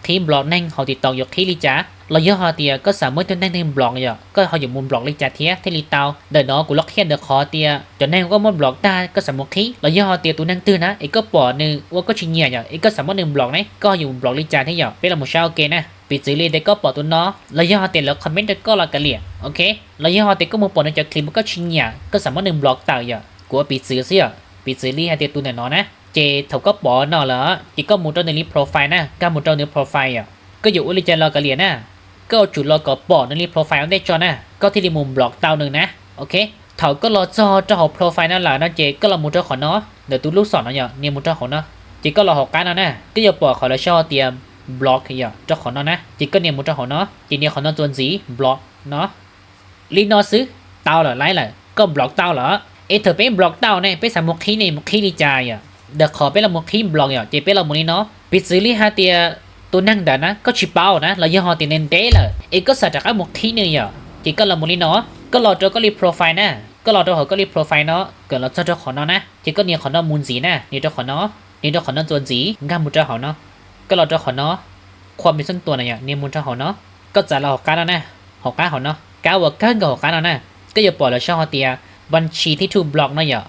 qhib block neeg hauv TikTok yuav qhib li cas, los yog hais tias koj xav muab ib tug neeg twg block yom, koj ho yuav mus block li cas thiab thiaj li tau. Ntawm no kuv los qhia ntawm qhov tias cov neeg koj muab block tag koj xav mus qhib, los yog hais tias tus neeg twg na es koj pom nws ua koj tsis nyiam yom, es koj xav muab nws block ne, koj ho yuav mus block li cas thiab yom. Peb los mus saib ua ke na. Piv txwv li tias koj pom tus no, los yog hais tias lawv comment rau koj los kav liam, ok, los yog hais tias koj mus pom nws cov clip uas koj tsis nyiam koj xav muab nws block tawm yom. Kuv ua piv txwv xwb yom. Piv txwv li hais tias tus ntawm no na, ces thaum koj pom no lawm ces koj mus rau nws li profile na, nkag mus rau nws profile yom. Koj yuav ua li cas los kav liam na, koj yuav tsum los kom pom nws li profile ua ntej tso na, koj thiaj li mus block tau nws na. Ok, thaum koj los txog rau hauv profile no lawm no ces koj los mus rau qhov no, ntawm tus lub xom no yom, nias mus rau hauv no. Ces koj los hauv qab no na, koj yuav pom qhov lawv sau tias block yom, rau qhov no na, ces koj nias mus rau hauv no, ces nias qhov no txuas ntxiv, block no. Li no xwb, tau lawm, laib lawm, koj block tau lawm. Es thaum peb block tau ne, peb xav mus qhib ne, mus qhib li cas yom? Ntawm qhov peb los mus qhib block yom, ces peb los mus li no. Piv txwv li hais tias tus neeg ntawd na koj tsis paub na, los yog hais tias nws ntev lawm es koj xav rov qab mus qhib nws yom, ces koj los mus li no. Koj los rau koj li profile na, koj los rau hauv koj li profile no, kom los txog rau qhov no na, ces koj nias qhov no mus ntxiv na, nias rau qhov no, nias rau qhov no txuas ntxiv, nkag mus rau hauv no. Koj los rau qhov no, qhua me xab tua no yom, nias mus rau hauv no. Koj txav los hauv qab no na, hauv qab hauv no, kab uas kawg nkaus hauv qab no na, koj yuav pom lawv sau hais tias npas tshis thib thuj block no yom,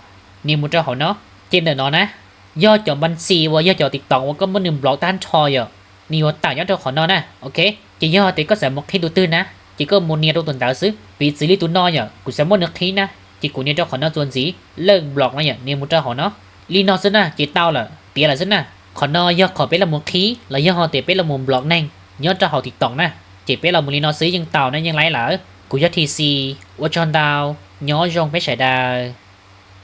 nias mus rau hauv no. Ces ntawm no na, yog cov npas tshis uas yog cov TikTok uas koj muab nws block tag nrho yom, nws yuav tawm nyob rau qhov no na. Ok, ces yog tias koj xav mus qhib tus twg na, ces koj mus nias rau tus ntawd xwb. Piv txwv li tus no yom, kuv xav muab nws qhib na, ces kuv nias rau qhov no txuas ntxiv, lej block no yom, nias mus rau hauv no. Li no xwb na ces tau lawm, tiav lawm xwb na. Qhov no yog qhov peb los mus qhib los yog hais tias peb los mus block neeg nyob rau hauv TikTok na. Ces peb los mus li no xwb yeej tau na, yeej laib lawm. Kuv yog T C, ua tsaug ntau, nyob zoo peb sawv daws.